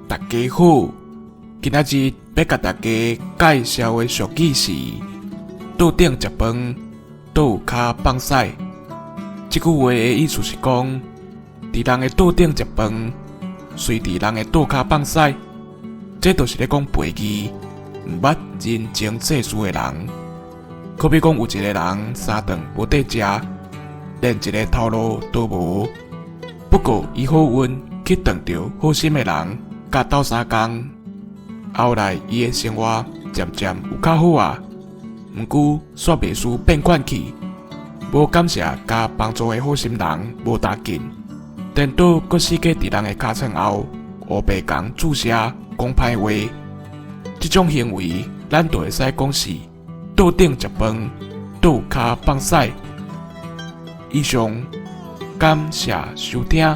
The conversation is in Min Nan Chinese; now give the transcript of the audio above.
大家好，今仔日欲共大家介紹的俗語是：桌頂食飯，桌跤放屎。這句話的意思是講，佇人的桌頂食飯，隨佇人的桌跤放屎，這就是咧講背義，毋捌人情世事的人。好比講有一个人三頓無得食，連一个頭路都無。不過伊好運去撞著好心的人，共鬥相共。後來伊的生活漸漸有較好啊，毋過煞袂輸變款去，無感謝共幫助的好心人無相緊，顛倒閣死過佇人的尻川後，烏白共注射講歹話。這種行為，咱就會使講是桌頂食飯，桌跤放屎。以上，感謝收聽。